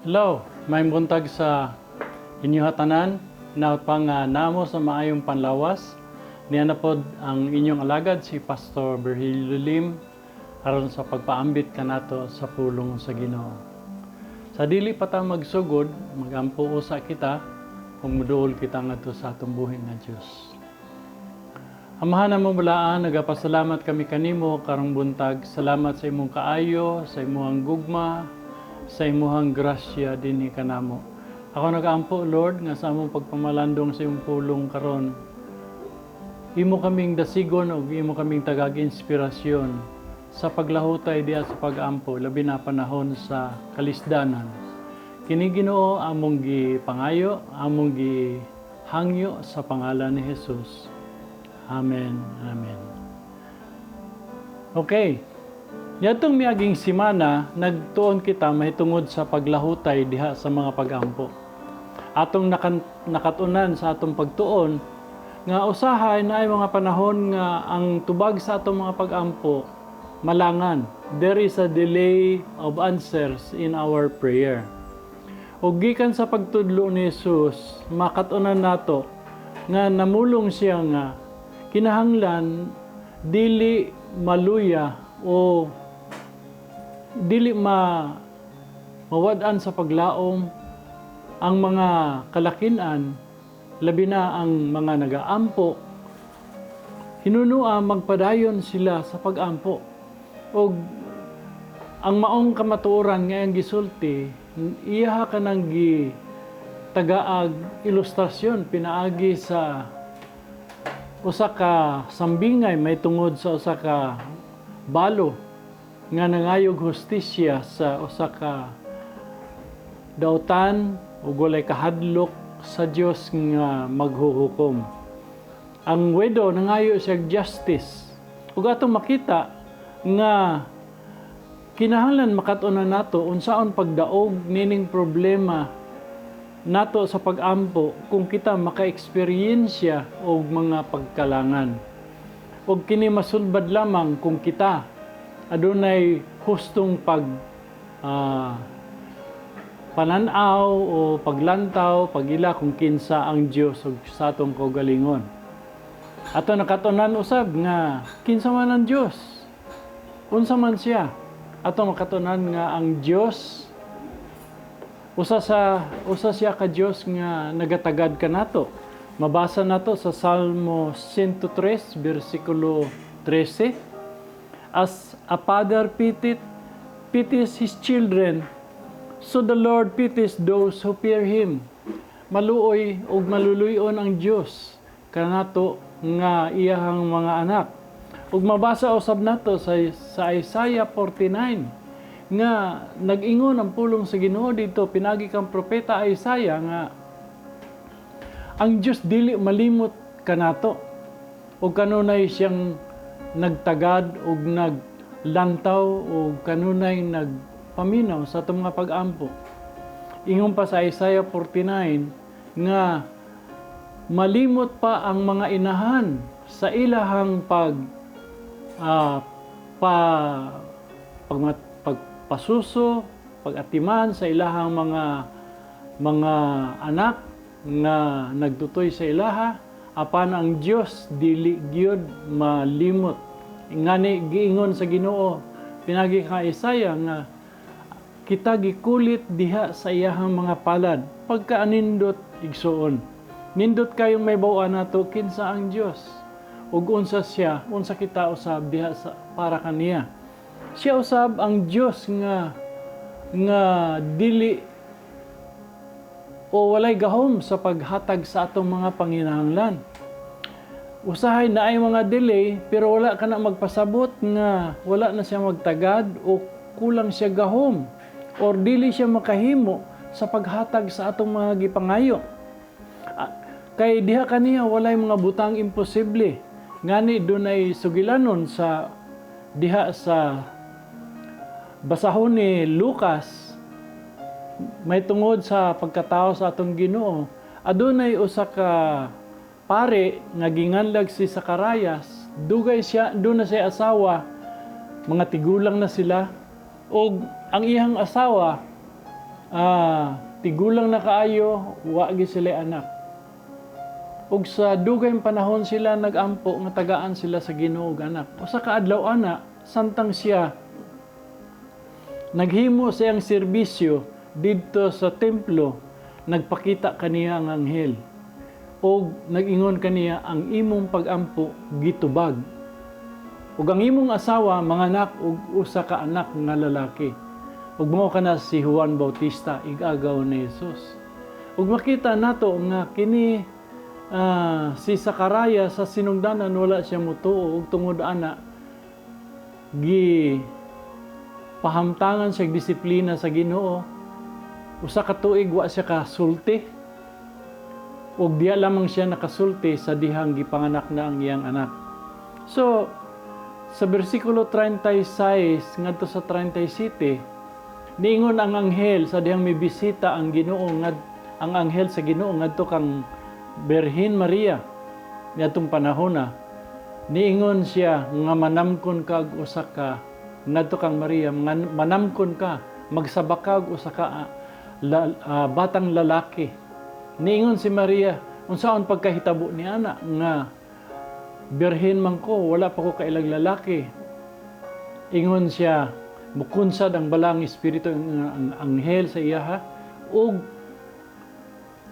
Hello, maayong buntag sa inyo tanan. Hinaot pa nga namo sa maayong panlawas. Niya na pod ang inyong alagad, si Pastor Virgilio Lim, aron sa pagpaambit kanato sa pulong sa Ginoo. Sa dili pa ta magsugod, magampo usa kita ug muduol kita ngadto sa atong buhi nga Dios. Amahan namong balaan, nagapasalamat kami kanimo karong buntag. Salamat sa imong kaayo, sa imong gugma, sa imong grasya dinhi kanamo. Ako nagaampo, Lord, nga sa among pagpamalandong sa imong pulong karon, imo kaming dasigon ug imo kaming tagaag inspirasyon sa paglahutay diha sa pag-ampo, labi na panahon sa kalisdanan. Kini, Ginoo, among gipangayo, among gihangyo sa pangalan ni Jesus. Amen. Amen. Okay. Niadtong miaging simana, nagtuon kita mahitungod sa paglahutay diha sa mga pagampo. Atong nakatunan sa atong pagtuon nga usahay naay mga panahon nga ang tubag sa atong mga pagampo malangan. There is a delay of answers in our prayer. Ug gikan sa pagtudlo ni Jesus, makatunan nato nga namulong siya nga kinahanglan dili maluya o dili mawad-an sa paglaom ang mga kalakinan, labi na ang mga nagaampo. Hinunua magpadayon sila sa pagampo. Og ang maong kamatuoran nga ang gisulti, iyaha kanang gi tagaag ilustrasyon pinaagi sa usa ka sambingay may tungod sa usa ka balo nga nangayog hustisya sa usa ka dautan ug walay kahadlok sa Dios nga maghuhukom. Ang widow, nangayo siya justice. Ug atong makita nga kinahanglan makat-onan nato unsaon pagdaog nining problema nato sa pagampo kung kita maka-eksperyensya og mga pagkalangan. Ug kini masulbad lamang kung kita adunay hustong pag pananaw o paglantaw, pagila kung kinsa ang Dios ug sa atong kaugalingon. Ato nakatunan usab nga kinsa man ang Dios. Unsa man siya. Ato makatunan nga ang Dios usa siya ka Dios nga nagatagad kanato. Mabasa nato sa Salmo 103 bersikulo 13. "As a father pities his children, so the Lord pities those who fear Him." Maluoy ug maluluyon ang Dios kanato nga iyahang mga anak. Ug mabasa usab nato sa Isaiah 49 nga nag-ingon ang pulong sa Ginoo dito pinagi kang propeta Isaiah nga ang Dios dili malimot kanato ug kanunay siyang nagtagad ug naglantaw ug kanunay nagpaminaw sa atong mga pag-ampo. Ingon pa sa Isaiah 49 nga malimot pa ang mga inahan sa ilahang pag pa pag, pagpasuso, pag-atiman sa ilahang mga anak nga nagtutoy sa ilaha, apan ang Dios dili gyud malimot. Ngani giingon sa Ginoo pinagi kang Isaiah nga kita gikulit diha sa iyahang mga palad. Pagkaanindot, igsuon. Nindot kayong mahibaw-an nato kinsa ang Dios ug unsa siya, unsa kita usab diha sa para kaniya. Siya usab ang Dios nga dili o walay gahom sa paghatag sa atong mga panginahanglan. Usahay naay mga delay, pero wala ka na magpasabot nga wala na siya magtagad o kulang siya gahom or dili siya makahimo sa paghatag sa atong mga gipangayo. Kay diha kaniya walay mga butang imposible. Ngani dunay sugilanon sa diha sa basahon ni Lucas may tungod sa pagkatao sa atong Ginoo. Adunay usa ka pare nga ginganlag si Zacarías. Dugay siya doon na siya asawa, mga tigulang na sila, og ang iyang asawa Tigulang na kaayo, wa gyud sila anak. Ug sa dugay panahon sila nagampo nga tagaan sila sa Ginoo og anak. Usa ka adlaw ana, samtang siya naghimo siyang serbisyo didto sa templo, nagpakita kaniya ang anghel. Og nag-ingon kaniya, "Ang imong pagampo gitubag. Ug ang imong asawa manganak og usa ka anak nga lalaki. Ug mao kana si Juan Bautista, igagaw ni Jesus." Ug makita nato nga kini si Zacarias, sa sinugdanan wala siya mutuo, ug tungod ana gi pahamtangan siya disiplina sa Ginoo. Usa ka tuig wa siya kasulti. Ug diya lamang siya nakasulti sa dihang gipanganak na ang iyang anak. So sa bersikulo 36 ngadto sa 37, niingon ang anghel sa dihang mibisita ang Ginoo ngad ang anghel sa Ginoo ngadto kang Birhen Maria niadtong panahon na, niingon siya nga manamkon kag usa ka, ngadto kang Maria, manamkon ka, magsabak kag usa ka batang lalaki. Niingon si Maria, "Unsaon pagkahitabo ni ana nga birhen man ko, wala pa ko kailag lalaki?" Ingon siya, mukunsad ang Balaang Espiritu, ang anghel sa iyaha, ug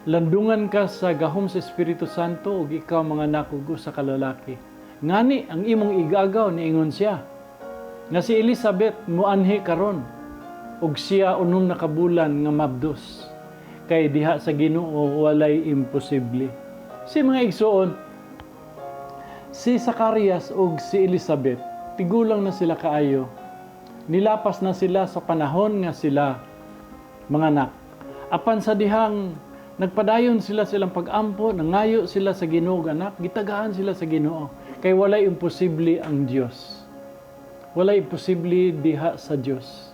landungan ka sa gahom sa Espiritu Santo ug ikaw manganak og usa ka lalaki. Ngani ang imong igagaw, niingon siya, nga si Elizabeth muanhi karon ug siya 6 na ka bulan nga mabdos. Kay diha sa Ginoo walay imposible. Si mga igsuon, si Zacarias ug si Elizabeth, tigulang na sila kaayo. Nilapas na sila sa panahon nga sila manganak. Apan sa dihang nagpadayon sila silang pag-ampo, nangayo sila sa Ginoo og anak, gitagaan sila sa Ginoo. Kay walay imposible ang Dios. Walay imposible diha sa Dios.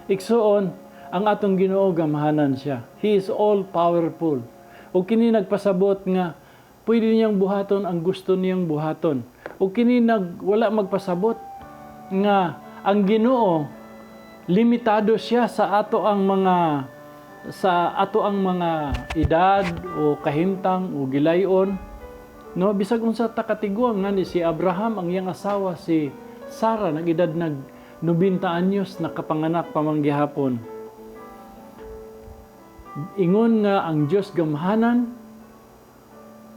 Igsuon, ang atong Ginoo gamhanan siya. He is all powerful. Ug kini nagpasabot nga pwede niyang buhaton ang gusto niyang buhaton. Ug kini wala magpasabot nga ang Ginoo limitado siya sa ato ang mga edad o kahimtang o gilayon, no? Bisag unsa ta katiguang, ngani si Abraham, ang iyang asawa si Sarah nag-edad nag 90 anyos, nakapanganak pa man gihapon. Ingon nga ang Dios gamhanan,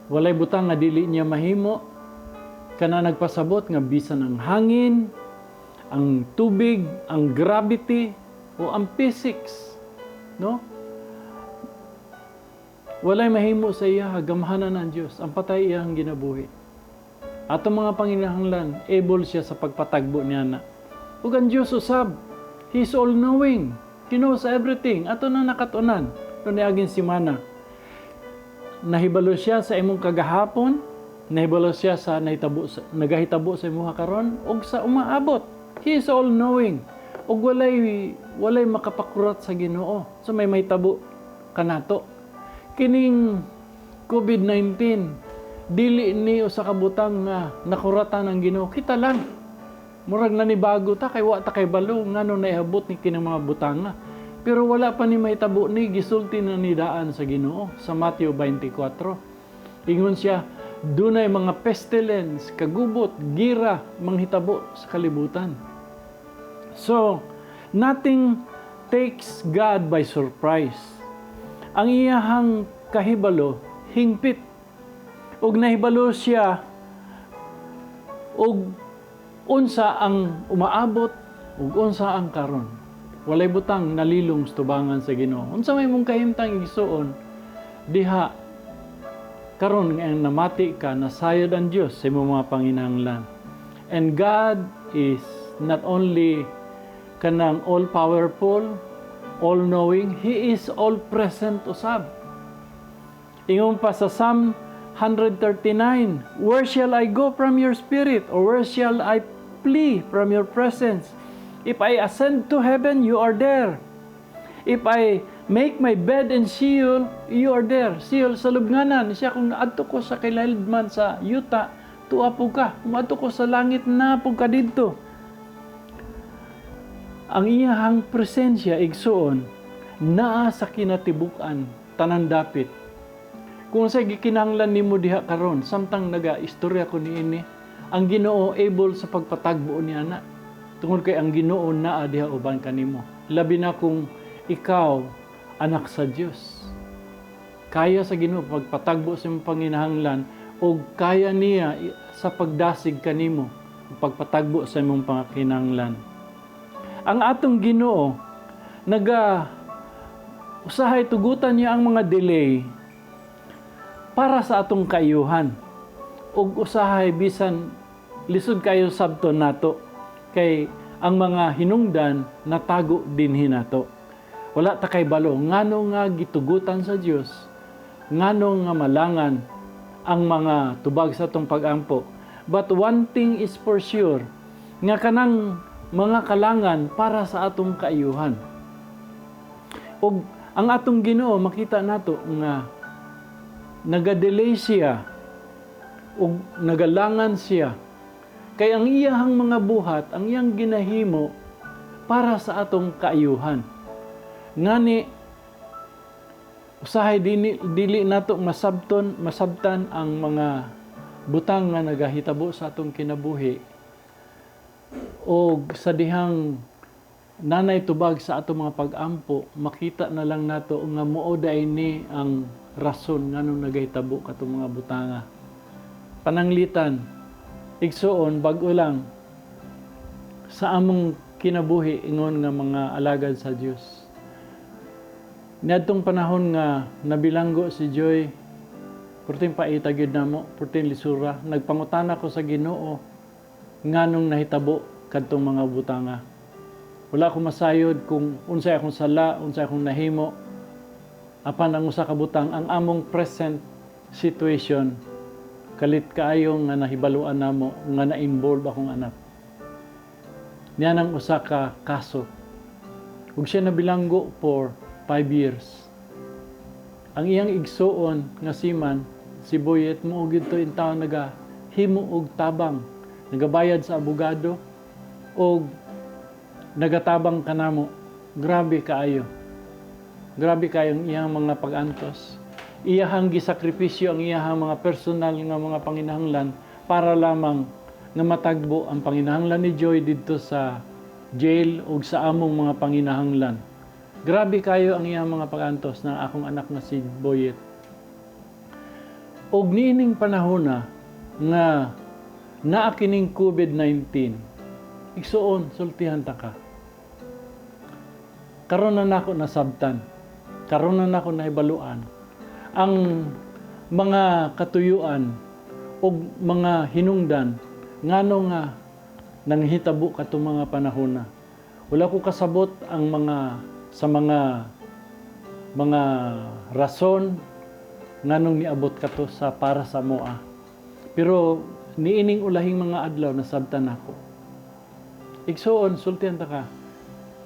walay butang nga dili niya mahimo. Kana nagpasabot nga bisan ang hangin, ang tubig, ang gravity o ang physics, no, walay mahimo sa iya. Gamhanan ang Dios, ang patay iyang ginabuhi. Atong mga panginahanglan, able siya sa pagpatagbo niya na. Ug ang Dios usab, He is all knowing. He knows everything. Ato na nakatunan no niaging simana. Nahibalo siya sa imong kagahapon, nahibalo siya sa nahitabo sa, nagahitabo sa imuha karon ug sa umaabot. He is all knowing. Ug walay makapakurat sa Ginoo sa may mahitabo kanato. Kining COVID-19, dili ni usa ka butang nga nakuratan ang Ginoo. Kita lang. Murag nanibago ta kay wa ta kay balo ngano naiabot ni kining mga butanga. Pero wala pa ni mahitabo ni, gisulti na ni daan sa Ginoo sa Matthew 24. Ingon siya, dunay mga pestilence, kagubot, gira manghitabo sa kalibutan. So, nothing takes God by surprise. Ang iyahang kahibalo hingpit. Ug nahibalo siya og unsa ang umaabot ug unsa ang karon. Walay butang nalilong sa tubangan sa Ginoo. Unsa may imong kahimtang, igsuon, diha karon nga namati ka, nasayod ang Dios sa imong mga panginahanglan. And God is not only kanang all powerful, all knowing, He is all present usab. Ingon pa sa Psalm 139, "Where shall I go from your spirit? Or where shall I flee from your presence? If I ascend to heaven, you are there. If I make my bed in Sheol, you are there." Sheol, sa lubnganan. Siya, kung adto ko sa kailaliman sa yuta, tua po ka. Kung adto ko sa langit, naa po ka didto. Ang iyahang presensya, igsuon, naa sa kinatibuk-an tanan dapit. Kung sa gikinahanglan nimo diha karon samtang naga-istorya ko niini, ang Ginoo able sa pagpatagbo ni ana. Tungod kay ang Ginoo naa diha uban kanimo. Labi na kung ikaw anak sa Dios. Kaya sa Ginoo pagpatagbo sa imong panginahanglan o kaya niya sa pagdasig kanimo pagpatagbo sa imong panginahanglan. Ang atong Ginoo naga usahay tugutan niya ang mga delay para sa atong kaayuhan. Ug usahay bisan lisod kayo sabton nato kay ang mga hinungdan natago dinhi nato. Wala ta kay balo ngano nga gitugutan sa Dios, ngano nga malangan ang mga tubag sa atong pagampo. But one thing is for sure, nga kanang mga kalangan para sa atong kaayuhan. Ug ang atong Ginoo, makita nato nga naga-delay siya ug nagalangan siya kay ang iyahang mga buhat, ang iyang ginahimo para sa atong kaayuhan. Ngani usahay dili nato masabtan ang mga butang nga nagahitabo sa atong kinabuhi og sa dihang nanay tubag sa atong mga pag-ampo, makita na lang nato nga mao diay ni ang rason nganong nagahitabo katong mga butanga. Pananglitan, igsuon, bag-o lang sa among kinabuhi ingon nga mga alagad sa Dios. Niadtong panahon nga nabilanggo si Joy, perting paita gyud namo, perting lisura. Nagpangutana ko sa Ginoo nganong nahitabo kadtong mga butanga. Wala ko masayod kung unsay akong sala, unsay akong nahimo. Apan ang usa ka butang, ang among present situation, kalit kaayo nga nahibaluan namo nga na-involve akong anak. Niya nang usa ka kaso. Ug siya nabilanggo for 5 years. Ang iyang igsuon nga seaman, si Boyet, mo gyud to intawn naga himo og tabang, nagabayad sa abogado og nagatabang kanamo. Grabe kaayo. Grabe kaayo ang iyang mga pag-antos. Iyahang gisakripisyo ang iyahang mga personal nga mga panginahanglan para lamang nga matagbo ang panginahanglan ni Joy didto sa jail ug sa among mga panginahanglan. Grabe kayo ang iyang mga pag-antos na akong anak nga si Boyet. Og niining panahon na nga naa kining COVID-19, igsuon, sultihan ta ka. Karon na nako nasabtan. Karon na nako nahibaluan ang mga katuyuan ug mga hinungdan ngano nga nanghitabo katong mga panahon na. Wala ko kasabot ang mga sa mga mga rason nganong niabot kato sa para sa moa. Pero niining ulahing mga adlaw, nasabtan nako. Igsuon, sultihan ta ka.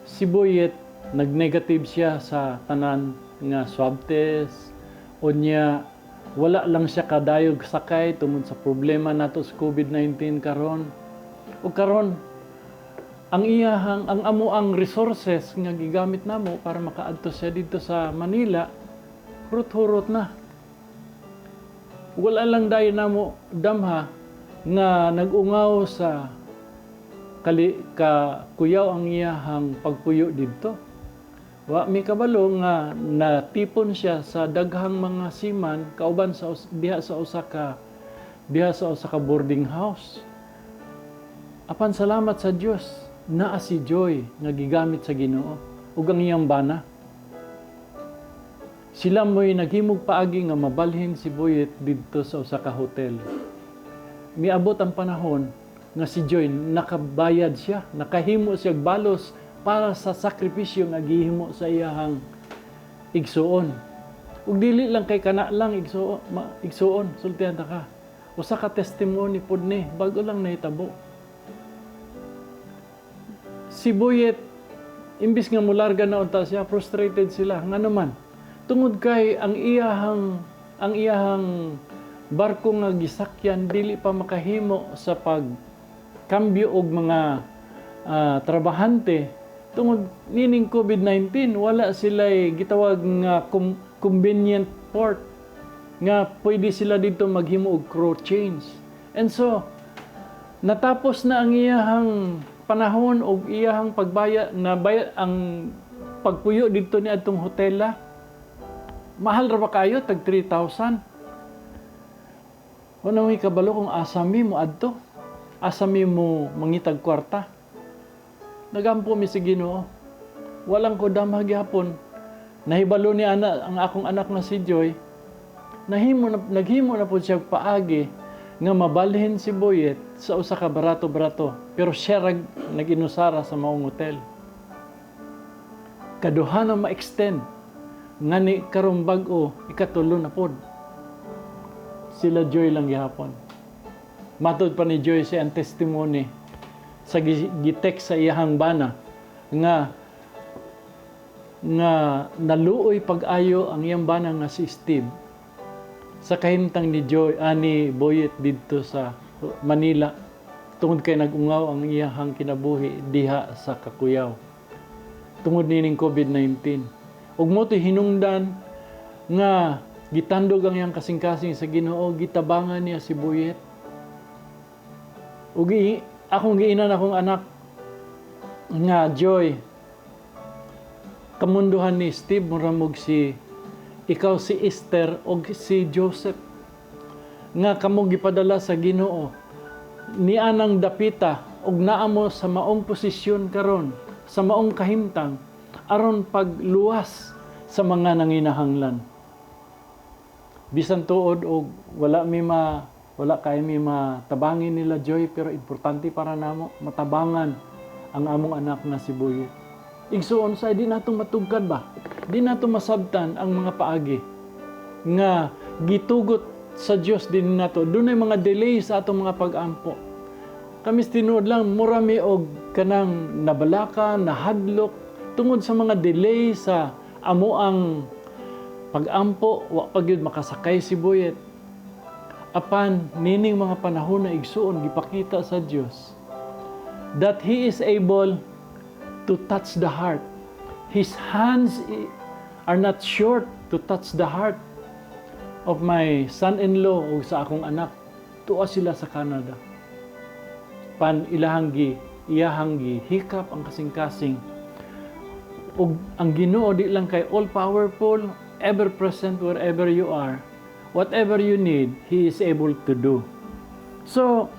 Si Boyet, nag-negative siya sa tanan nga swab test. Unya, wala lang siya kadayog sakay tungod sa problema nato sa COVID-19 karon. O karon, ang iyahang ang amo ang resources nga gigamit namo para makaadto siya dito sa Manila, hurot-hurot na. Wala lang dayon namo damha nga nag-ungaw sa kali ka kuyaw ang iyahang pagpuyo didto. Wa mi kabalo nga natipon siya sa daghang mga seaman kauban sa diha sa usa ka boarding house. Apan salamat sa Dios, naa si Joy nga gigamit sa Ginoo ug ang iyang bana. Sila mo'y naghimog paagi nga mabalhin si Boyet didto sa usa ka hotel. Miabot ang panahon nga si Joy nakabayad siya, nakahimo siya balos para sa sakripisyo nga gihimo sa iyahang igsuon. Ug dili lang kay kana lang igsuon, igsuon, sultihan ta ka. Usa ka testimony pod ni, bago lang nahitabo. Si Boyet, imbis nga mularga na unta siya, frustrated sila. Nga naman, tungod kay ang iyahang barko nga gisakyan dili pa makahimo sa pag kambyo og mga trabahante. Tungod nining COVID-19, wala sila gitawag nga convenient port nga pwede sila dito maghimo og crew change. And so, natapos na ang iyahang panahon og iyahang pagbaya na baya ang pagpuyo dito ni adtong hotela. Mahal ra ba kayo, tag 3,000. Wala may kabalo kung asa mi mo adto. Asa mi mo mangitag kwarta. Nagampo mi sa Ginoo. Walang kodama gyapon. Nahibalo ni ana ang akong anak nga si Joy. Nahimo na, naghimo na pud siya paagi nga mabalhin si Boyet sa usa ka barato-barato, pero siya rag nag-inusara sa maong hotel. Kaduha na ma-extend ngani karong bag-o, ikatulo na pod. Sila Joy lang gihapon. Matod pa ni Joy sa ang testimony sa gitext sa iyahang bana nga nga naluoy pag-ayo ang iyang bana nga si Steve sa kahimtang ni Joy ani Boyet didto sa Manila tungod kay nag-ungaw ang iyahang kinabuhi diha sa Kakuyaw tungod nining COVID-19. Ug mo hinungdan nga gitandog ang iyang kasing-kasing sa Ginoo, gitabangan niya si Boyet. Ug akong giinan akong anak nga Joy, kamunduhan ni Steve, muramog si ikaw si Esther og si Joseph nga kamo gipadala sa Ginoo ni anang dapita og naa mo sa maong posisyon karon, sa maong kahimtang, aron pagluwas sa mga nanginahanglan. Bisan tuod og wala kay mi matabangin nila Joy, pero importante para namo matabangan ang among anak nga si Boyet. Igsuon, sa di nato matugkad ba, di nato masabtan ang mga paagi nga gitugot sa Dios din nato. Dunay mga delay sa atong mga pag-ampo. Kami tinuod lang, mura mi og kanang nabalaka, nahadlok tungod sa mga delay sa amo ang pag-ampo. Wa pa gyud makasakay si Boyet. Apan nining mga panahon na, igsuon, gipakita sa Dios that He is able to touch the heart. His hands are not short to touch the heart of my son-in-law o sa akong anak. Tuwa sila sa Canada. Pan ilahang gi, iyahang gi, hikap ang kasing-kasing. Ug ang Ginoo di lang kay all powerful, ever present wherever you are. Whatever you need, He is able to do. So,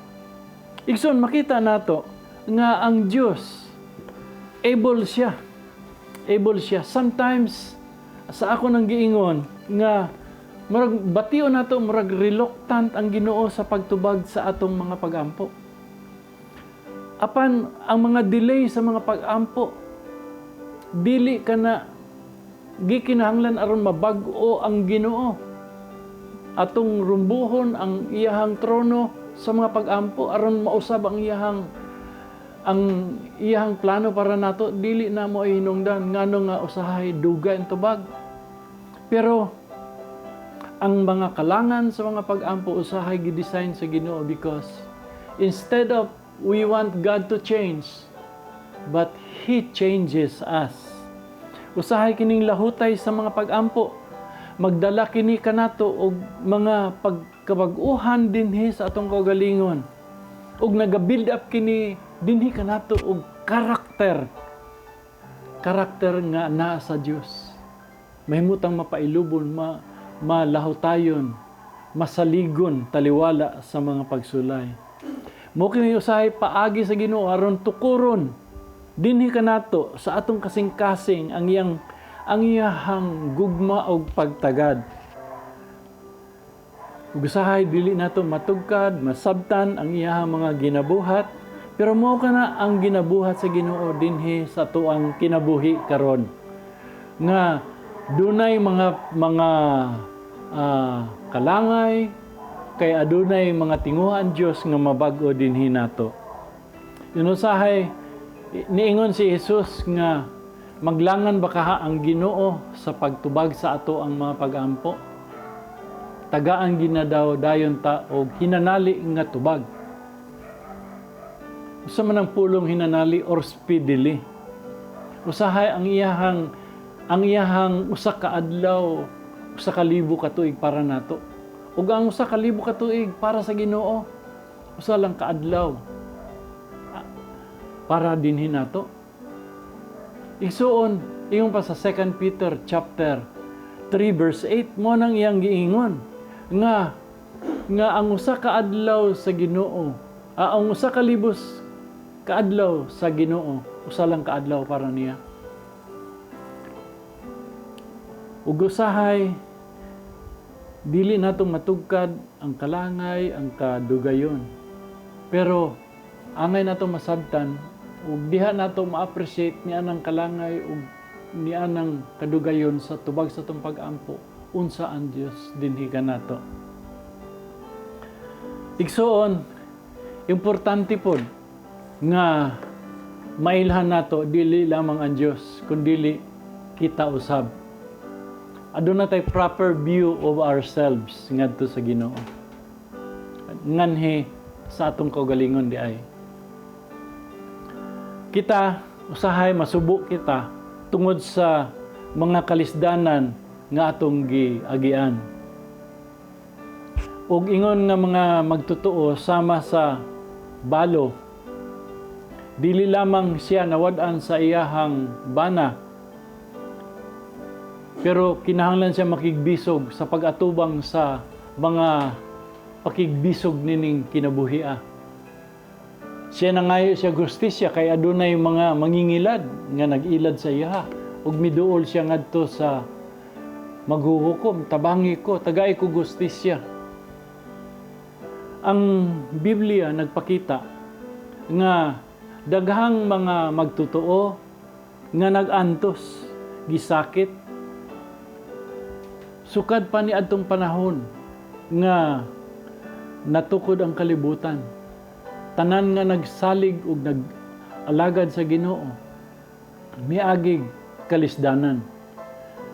igsoon, makita nato nga ang Dios, able siya. Able siya. Sometimes sa ako nang giingon nga murag bation nato, murag reluctant ang Ginoo sa pagtubag sa atong mga pagampo. Apan ang mga delay sa mga pagampo, dili ka na gikinahanglan aron mabag-o ang Ginoo. Atong rumbuhon ang iyahang trono sa mga pagampo aron mausab ang iyahang plano para nato. Dili na mo ay hinungdan ngano nga usahay dugay ang tubag. Pero ang mga kalangan sa mga pag-ampo usahay gi-design sa Ginoo because instead of we want God to change, but He changes us. Usahay kining lahutay sa mga pag-ampo, magdala kini kanato og mga pagkabag-uhan dinhi sa atong kaugalingon ug naga-build up kini dinhi kanato og karakter, karakter nga naa sa Dios. Mahimutang mapailubon, malahutayon, masaligon taliwala sa mga pagsulay. Mo kini usahay paagi sa Ginoo aron tukuron dinhi kanato sa atong kasing-kasing ang iyahang gugma og pagtagad. Ug usahay dili nato matugkad, masabtan ang iyahang mga ginabuhat, pero mao kana ang ginabuhat sa Ginoo dinhi sa tuang kinabuhi karon. Nga dunay mga kalangay kay adunay mga tinguhaan Dios nga mabag-o dinhi nato. Inusahay niingon si Jesus nga maglangan ba kaha ang Ginoo sa pagtubag sa ato ang mga pagampo? Tagaan gina daw dayon ta og hinanali nga tubag. Usa man ang pulong hinanali or speedily. Usahay ang iyahang 1 ka adlaw, 1,000 ka tuig para nato. Ug ang 1,000 ka tuig para sa Ginoo, usa lang ka adlaw para dinhi nato. Igsuon, ingon pa sa 2 Peter chapter 3 verse 8, mo nang iyang giingon nga nga ang 1 ka adlaw sa Ginoo, ang 1,000 ka adlaw sa Ginoo, usa lang ka adlaw para niya. Ug usahay dili nato matugkad ang kalangay, ang kadugayon. Pero angay nato masabtan ug diha nato ma-appreciate ni anang kalangay ug ni anang kadugayon sa tubag sa atong pag-ampo unsa ang Dios dinhi kanato. Igsuon, importante pod nga mailhan nato dili lamang ang Dios kundili kita usab. Aduna tay proper view of ourselves ngadto sa Ginoo. Nganhi sa atong kaugalingon di ay. Kita usahay masubo kita tungod sa mga kalisdanan nga atong giagian. Ug ingon nga mga magtotoo, sama sa balo, dili lamang siya nawad-an sa iyahang bana, pero kinahanglan siya makigbisog sa pag-atubang sa mga pakigbisog nining kinabuhia. Siya nangayo siya hustisya kay adunay mga mangingilad nga nag-ilad sa iya, ug miduol siya ngadto sa maghuhukom, "Tabangi ko, tagai ko hustisya." Ang Biblia nagpakita nga daghang mga magtotoo nga nag-antos, gisakit sukad pa ni adtong panahon nga natukod ang kalibutan. Tanan nga nagsalig ug nag-alagad sa Ginoo miagig kalisdanan.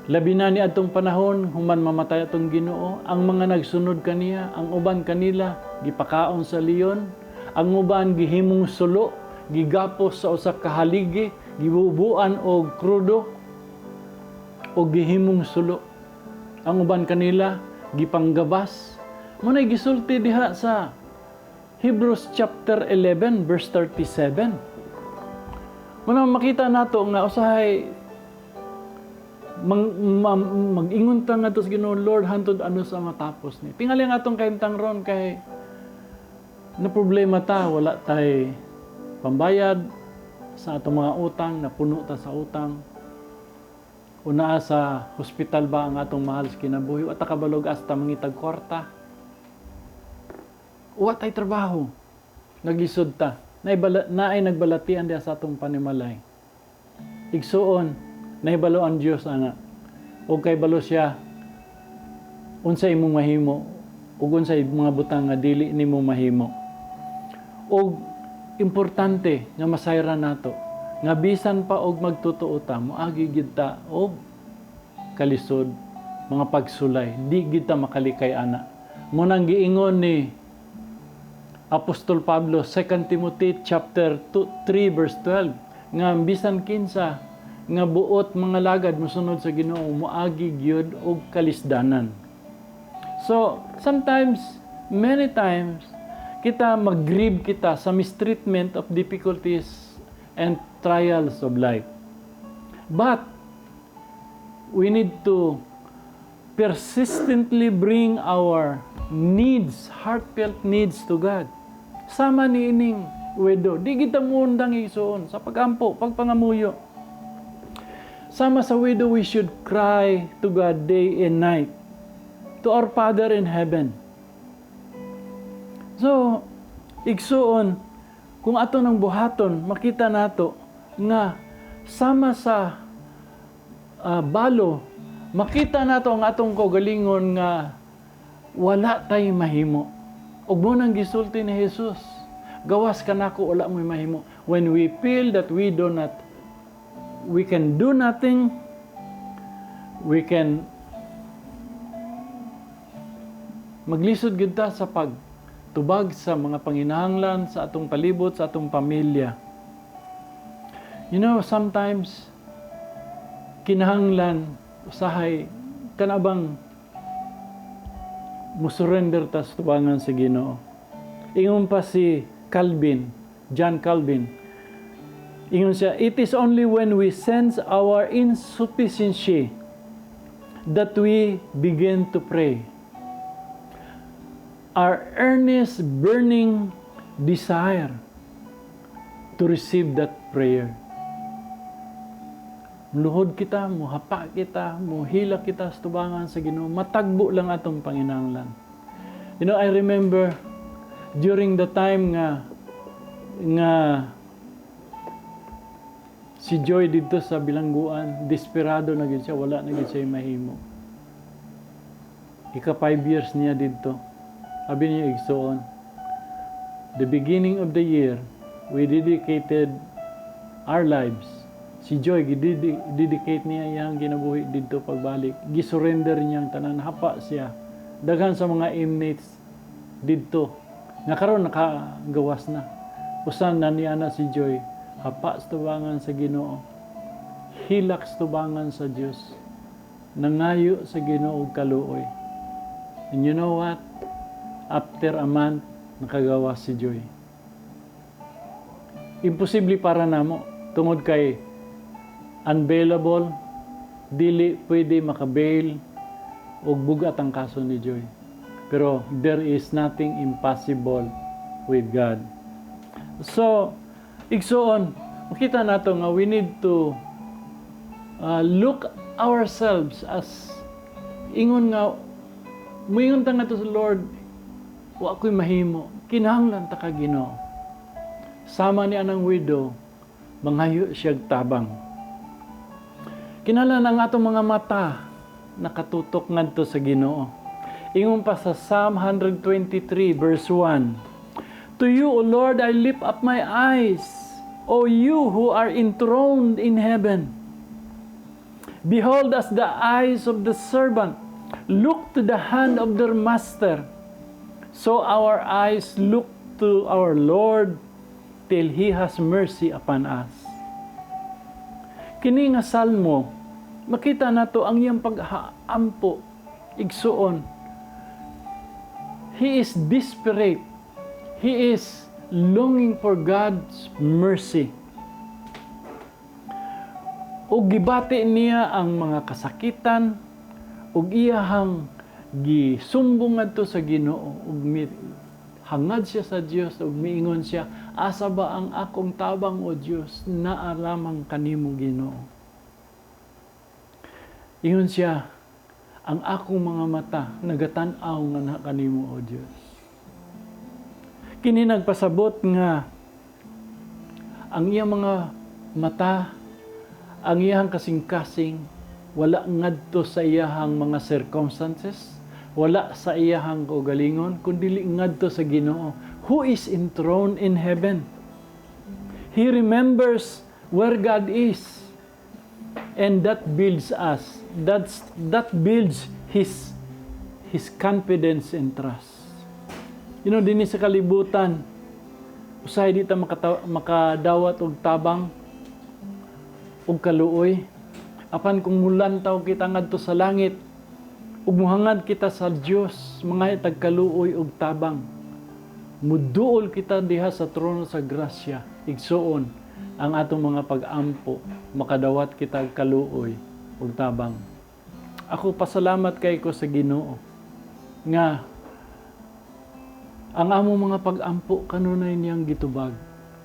Labi na ni adtong panahon human mamatay atong Ginoo, ang mga nagsunod kaniya, ang uban kanila gipakaon sa leon, ang uban gihimong sulo, gigapos sa usa ka haligi, gibubuan og krudo o gihimong sulo. Ang uban kanila gipanggabas. Mo na gisulti diha sa Hebrews chapter 11 verse 37. Mo na makita nato nga usahay mag-ingon ta nga sa Ginoo, "Lord, hantod ano sa matapos ni?" Tingali ang atong kahimtang ron kay na problema ta, wala tay pambayad sa atong mga utang, napuno ta sa utang. O naa sa hospital ba ang atong mahal sa kinabuhi, wa ta kabalog asa mangitag kwarta. Wa tay trabaho. Naglisod ta. Naay nagbalatian diha sa atong panimalay. Igsuon, nahibalo ang Dios ana. O kay balo siya unsa imong mahimo ug unsay mga butang nga dili nimo mahimo. Og importante nga masayran nato nga bisan pa og magtotoo ta, moagi gid ta og kalisod, mga pagsulay, di gid ta makalikay ana. Mo nang giingon ni Apostol Pablo, 2 Timothy chapter 2, 3 verse 12, nga bisan kinsa nga buot mangalagad, mosunod sa Ginoo, moagi gyud og kalisdanan. So, sometimes, many times, kita mag-grieve kita sa mistreatment of difficulties and trials of life. But we need to persistently bring our needs, heartfelt needs to God. Sama ni ining widow, di kita muundang, igsuon, sa pagampo, pagpangamuyo. Sama sa widow, we should cry to God day and night, to our Father in heaven. So, igsuon, kung ato ng buhaton, makita nato nga sama sa balo, makita nato ang atong kaugalingon nga wala tay mahimo. Ug mo nang gisulti ni Jesus, "Gawas kanako, wala mo'y mahimo." When we feel that we do not, we can do nothing, we can maglisod gyud ta sa pagtubag sa mga panginahanglan sa atong palibot, sa atong pamilya. Sometimes Kinahanglan usahay kanabang musurrender ta sa tubangan sa Ginoo. Ingon pa si Calvin, John Calvin, ingon siya, "It is only when we sense our insufficiency that we begin to pray. Our earnest, burning desire to receive that prayer." Luhod kita, muhapa kita, muhilak kita sa tubangan sa Ginoo, matagbo lang atong panginahanglan. I remember during the time nga si Joy dito sa bilangguan, desperado na gyud siya, wala na gyud siya mahimo. Ika 5 years niya dito. Sabi niya, igsoon, the beginning of the year, we dedicated our lives. Si Joy, dedicate niya iyang kinabuhi dito pagbalik. Gisurrender niya ang tanan, hapa siya. Daghan sa mga inmates dito nga karon nakagawas na. Usan na niya na si Joy, hapa sa tubangan sa Ginoo. Hilak sa tubangan sa Dios. Nangayo sa Ginoo og kaluoy. And you know what? After a month, nakagawas si Joy. Imposible para namo tungod kay unbailable, dili pwede makabail og bugat ang kaso ni Joy. Pero there is nothing impossible with God. So, igsoon, makita nato nga we need to look ourselves as ingon nga muingon ta nga to sa Lord, "Wa ko'y mahimo, kinahanglan ta ka, Ginoo." Sama ni anang widow, manghayo siyag tabang. Kinahanglan ang atong mga mata nakatutok ngadto sa Ginoo. Ingon pa sa Psalm 123 verse 1, "To you, O Lord, I lift up my eyes, O you who are enthroned in heaven. Behold, as the eyes of the servant look to the hand of their master, so our eyes look to our Lord till He has mercy upon us." Kini nga salmo, makita nato ang iyang paghaampo, igsuon. He is desperate. He is longing for God's mercy. Ug gibati niya ang mga kasakitan ug iyahang gisumbong ngadto sa Ginoo ug hangad siya sa Dios ug miingon siya, "Asa ba ang akong tabang, O Dios? Naa lamang kanimo, Ginoo." Ingon siya, "Ang akong mga mata nagatan-aw nga na kanimo, O Dios." Kini nagpasabot nga ang iyang mga mata, ang iyang kasing-kasing, wala ngadto sa iyahang mga circumstances, wala sa iyahang kaugalingon, kundi ngadto sa Ginoo, who is enthroned in heaven. He remembers where God is. And that builds us. That builds his confidence and trust. Dinhi sa kalibutan, usahay di ta makadawat og tabang og kaluoy. Apan kung mulantaw kita ngadto sa langit, ug muhangad kita sa Dios, mga tagkaluoy og tabang. Muduol kita diha sa trono sa grasya, igsuon, ang atong mga pag-ampo, makadawat kita og kaluoy ug tabang. Ako, pasalamat kay ko sa Ginoo nga ang among mga pag-ampo kanunay niyang gitubag.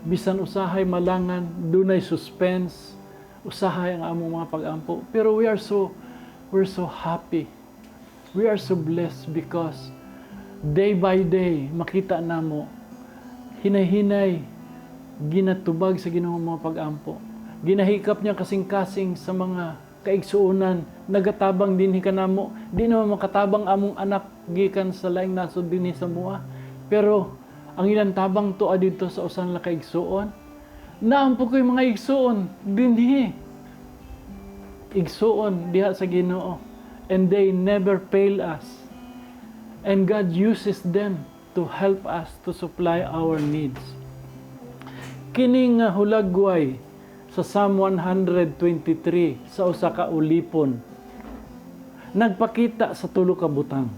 Bisan usahay malangan, dunay suspense, usahay ang among mga pag-ampo. Pero we're so happy. We are so blessed because day by day makita namo hinay-hinay ginatubag sa Ginoo ang mga pag-ampo. Ginahikap niya kasing-kasing sa mga kaigsuonan, nagatabang dinhi kanamo. Di naman makatabang among anak gikan sa laing nasod dinhi sa mua. Pero ang ilang tabang tuwa dito sa usan la kaigsuon. Naampo ko'y mga igsuon dinhi. Igsuon diha sa Ginoo. And they never fail us. And God uses them to help us to supply our needs. Kini nga hulagway sa Psalm 123 sa usa ka ulipon nagpakita sa tulo ka butang.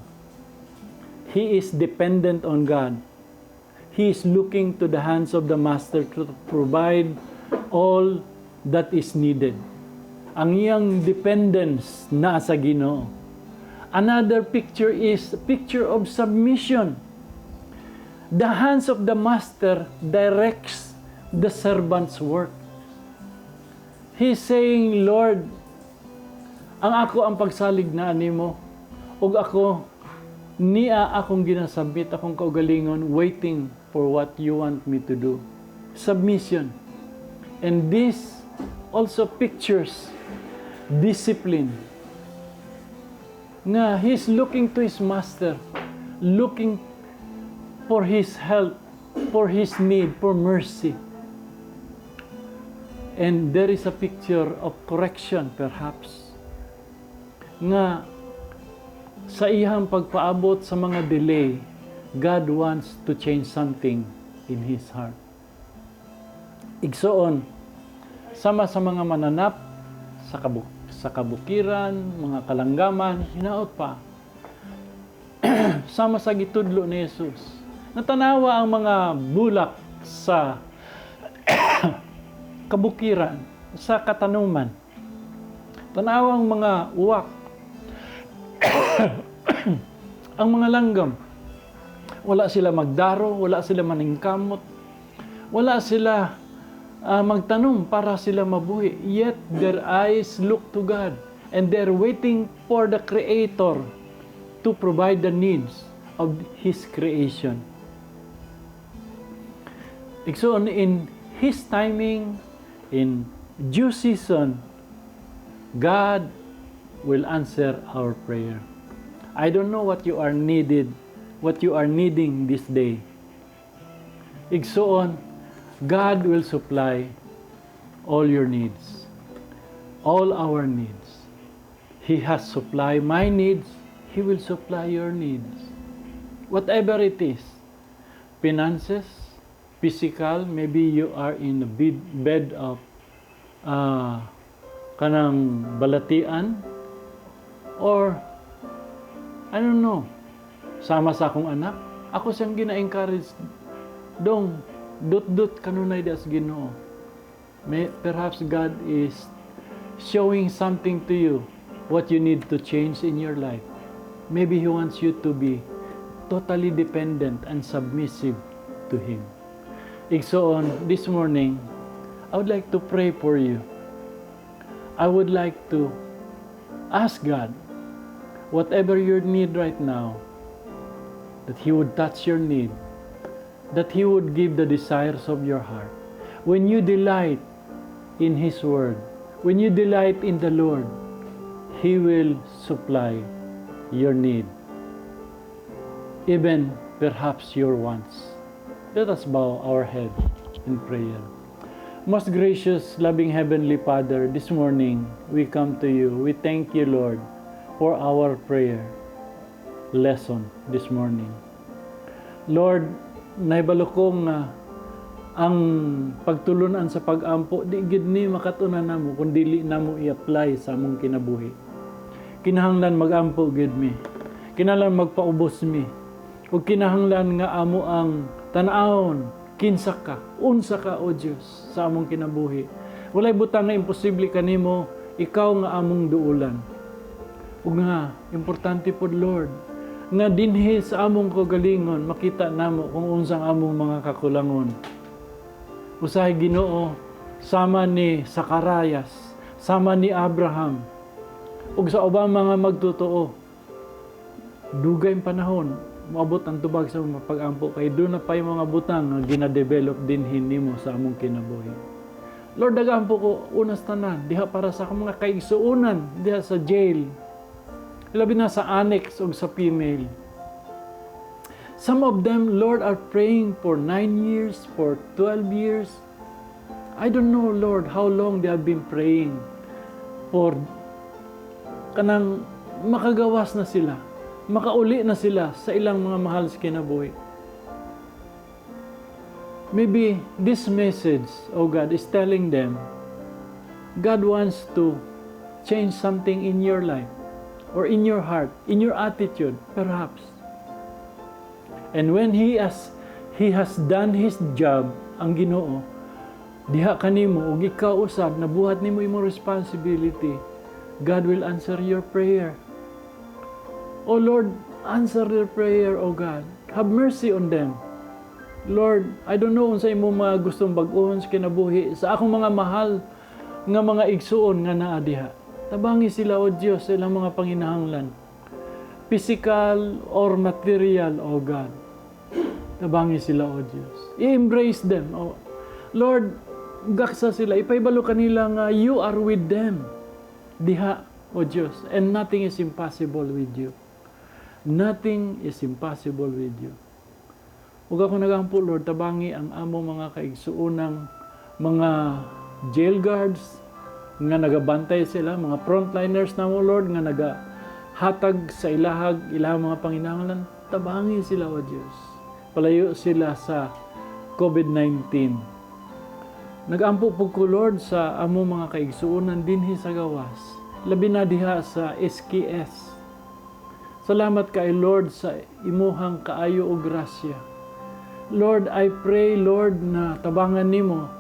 He is dependent on God. He is looking to the hands of the master to provide all that is needed. Ang iyang dependence naa sa Ginoo. Another picture is picture of submission. The hands of the master directs the servant's work. He's saying, "Lord, ang ako ang pagsalig na nimo ug ako niya akong ginasubmit akong kaugalingon, waiting for what you want me to do." Submission. And this also pictures discipline. Nga he's looking to his master, looking for his help, for his need, for mercy. And there is a picture of correction, perhaps. Nga sa iyang pagpaabot sa mga delay, God wants to change something in his heart. Igsoon, sama sa mga mananap sa kabukiran, mga kalanggaman, hinaot pa. Sama sa gitudlo ni Jesus. Natanawa ang mga bulak sa kabukiran, sa katanuman. Tanawa ang mga uwak, ang mga langgam. Wala sila magdaro, wala sila maningkamot, wala sila magtanom para sila mabuhi. Yet their eyes look to God and they're waiting for the Creator to provide the needs of His creation. Igsoon, in His timing, in due season, God will answer our prayer. I don't know what you are needed, what you are needing this day. Igsoon, God will supply all your needs, all our needs. He has supplied my needs, He will supply your needs. Whatever it is, finances, physical, maybe you are in a bed of kanang balatian, or I don't know, sama sa akong anak, ako siyang gina-encourage, "Dong, dut-dut kanunay diha sa Ginoo." Perhaps God is showing something to you, what you need to change in your life. Maybe He wants you to be totally dependent and submissive to Him. Igsoon, this morning, I would like to pray for you. I would like to ask God, whatever your need right now, that He would touch your need, that He would give the desires of your heart. When you delight in His Word, when you delight in the Lord, He will supply your need, even perhaps your wants. Let us bow our head in prayer. Most gracious, loving Heavenly Father, this morning we come to you. We thank you, Lord, for our prayer lesson this morning. Lord, nahibalo ko nga ang pagtulunan sa pag-ampo di gid ni makatunan namo kung dili namo i-apply sa among kinabuhi. Kinahanglan mag-ampo gid mi. Kinahanglan magpaubos mi. Ug kinahanglan nga amo ang tan-awon kinsa ka, unsa ka, o Dios, sa among kinabuhi. Walay butang nga imposible kanimo, ikaw nga among duulan. Ug nga importante pod, Lord, nga dinhi sa among kaugalingon makita namo kung unsang among mga kakulangon. Usahay, Ginoo, sama ni Zacarías, sama ni Abraham, ug sa ubang mga magtotoo, dugay panahon moabot ang tubag sa mga pag-ampo kay duna pa yung mga butang nga gina-develop dinhi nimo sa among kinabuhi. Lord, nagampo ko unas tanan diha para sa akong mga kaigsuonan diha sa jail. Labi na sa annex ug sa female. Some of them, Lord, are praying for 9 years, for 12 years. I don't know, Lord, how long they have been praying for kanang makagawas na sila, makauli na sila sa ilang mga mahal sa kinabuhi. Maybe this message, oh God, is telling them God wants to change something in your life or in your heart, in your attitude, perhaps. And when He has done His job, ang Ginoo, diha kanimo ug ikaw usab nabuhat nimo imong responsibility, God will answer your prayer. Oh Lord, answer their prayer, oh God. Have mercy on them. Lord, I don't know unsa imong mga gustong bag-ohon sa kinabuhi sa akong mga mahal nga mga igsuon nga naa diha. Tabangi sila, O Dios, sa ilang mga panginahanglan. Physical or material, O God. Tabangi sila, O Dios. I-embrace them. O Lord, gaksa sila. Ipaibalo kanila nga you are with them diha, O Dios. And nothing is impossible with you. Nothing is impossible with you. Ug ako nagampo, Lord, tabangi ang among mga kaigsuonang mga jail guards nga nagabantay sila, mga frontliners namo, Lord, nga nagahatag sa ilahang mga panginahanglan. Tabangi sila, O Dios. Palayo sila sa COVID-19. Nagampo po ko, Lord, sa among mga kaigsuonan dinhi sa gawas, labi na diha sa SKS. Salamat kay Lord sa imuhang kaayo o grasya. Lord, I pray, Lord, na tabangan nimo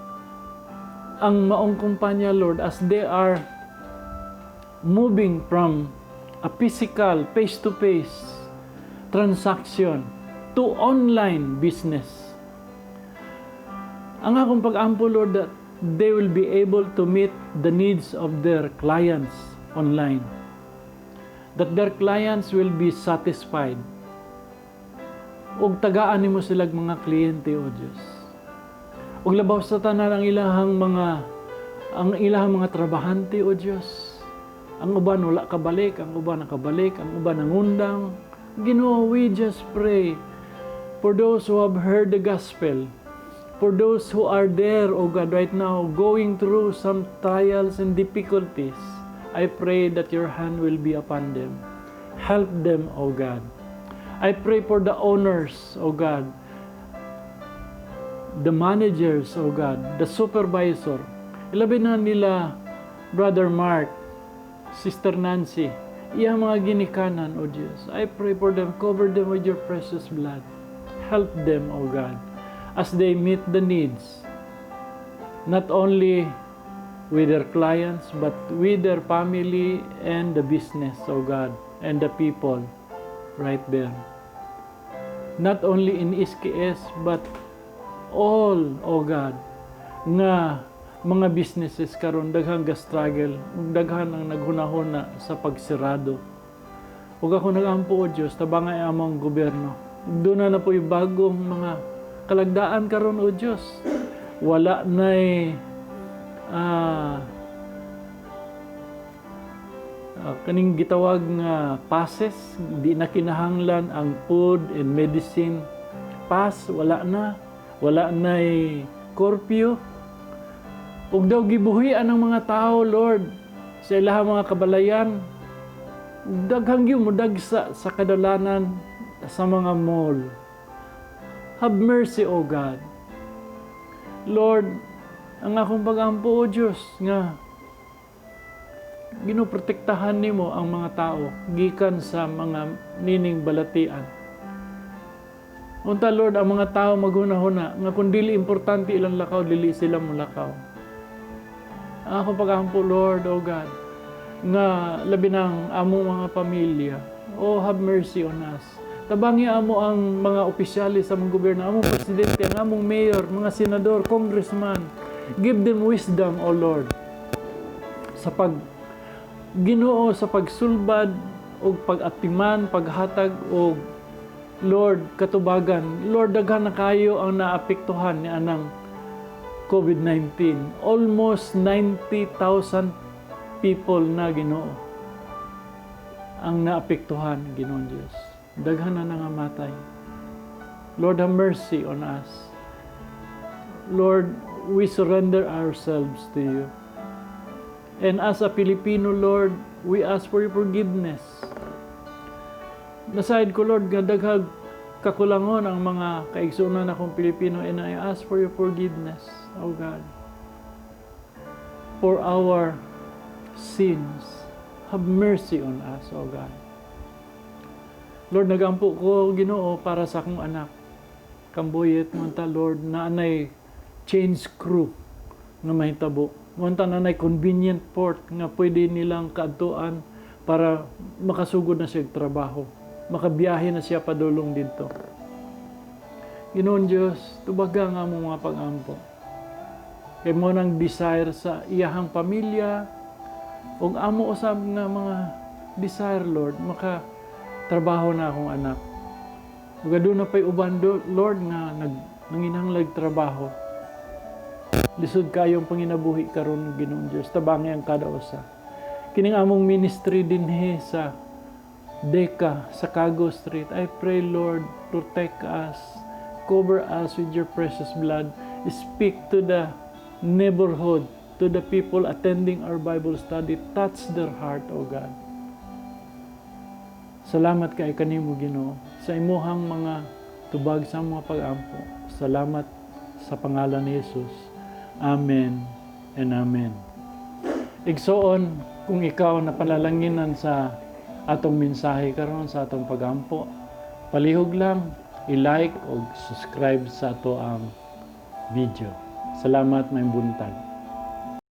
ang maong kumpanya, Lord, as they are moving from a physical, face-to-face transaction to online business. Ang akong pag-ampo, Lord, that they will be able to meet the needs of their clients online. That their clients will be satisfied. Ug tagaan nimo sila mga kliyente, O Dios. Ug labaw sa tanan, ang ilahang mga trabahante, O Dios. Ang uban wala kabalik, ang uban nakabalik, ang uban nangundang. Ginoo, we just pray for those who have heard the gospel, for those who are there, O God, right now, going through some trials and difficulties. I pray that your hand will be upon them. Help them, O God. I pray for the owners, O God, the managers, O God, the supervisor. Ilabi na nila, Brother Mark, Sister Nancy, iyang mga ginikanan, O Diyos. I pray for them, cover them with your precious blood. Help them, O God, as they meet the needs, not only with their clients, but with their family and the business, O God, and the people right there. Not only in SKS, but all, O God, nga mga businesses karon daghang ga-struggle, ug daghan ang naghunahuna sa pagsirado. Ug ako nagampo, O Dios, tabangay among gobyerno. Duna na po'y bagong mga kalagdaan karon, O Dios. Wala na'y kaning gitawag nga passes, di na kinahanglan ang food and medicine pass, wala na. Wala na'y curfew. Ug daw gibuhian ang mga tao, Lord, sa ilahang mga kabalayan. Daghang gyud modagsa sa kadalanan, sa mga mall. Have mercy, O God. Lord, ang akong pag-ampo, O Diyos, nga ginoprotektahan nimo ang mga tao gikan sa mga nining balatian. Unta, Lord, ang mga tao maghuna-huna nga kung dili importante ilang lakaw, dili sila molakaw. Ang akong pag-ampo, Lord, O God, nga labi ng among mga pamilya, oh, have mercy on us. Tabangi amo ang mga opisyalis sa among gobyerno, among presidente, ang among mayor, mga senador, congressman. Give them wisdom, O Lord, sa pag Ginoo sa pagsulbad og pag-atiman, paghatag og, Lord, katubagan. Lord, daghan na kayo ang naapektuhan ni anang COVID-19. Almost 90,000 people na, Ginoo, ang naapektuhan, Ginoong Diyos. Daghan na nangamatay. Lord, have mercy on us. Lord, we surrender ourselves to you. And as a Filipino, Lord, we ask for your forgiveness. Nasaid ko, Lord, nga daghag kakulangon ang mga kaigsuonan akong Pilipino and I ask for your forgiveness, oh God. for our sins. Have mercy on us, O God. Lord, nagampo ko, Ginoo, para sa akong anak. Kambuyit mo ta, Lord, na anay change crew nga mahitabo. Mo na anay convenient port nga pwede nilang kaadtuan para makasugod na siya og trabaho. Makabiyahe na siya padulong didto. Ginoong Diyos, tubaga nga among mga pag-ampo. Kay mao nang desire sa iyahang pamilya, ug amo usab nga mga desire, Lord, maka trabaho na akong anak. Ug aduna pay uban, Lord, nga nanginahanglag trabaho. Lisod kayong panginabuhi karon, Ginoong Dios. Tabangi ang kada usa. Kining among ministry dinhi sa Deka, sa Cago Street. I pray, Lord, protect us, cover us with your precious blood. Speak to the neighborhood, to the people attending our Bible study. Touch their heart, O God. Salamat kay kanimo, Ginoo, sa imuhang mga tubag sa mga pag-ampo. Salamat sa pangalan ni Jesus. Amen and amen. Igsoon, kung ikaw napanalanginan sa atong mensahe karon, sa atong pagampo, palihog lang i-like o subscribe sa atoang video. Salamat, may buntag.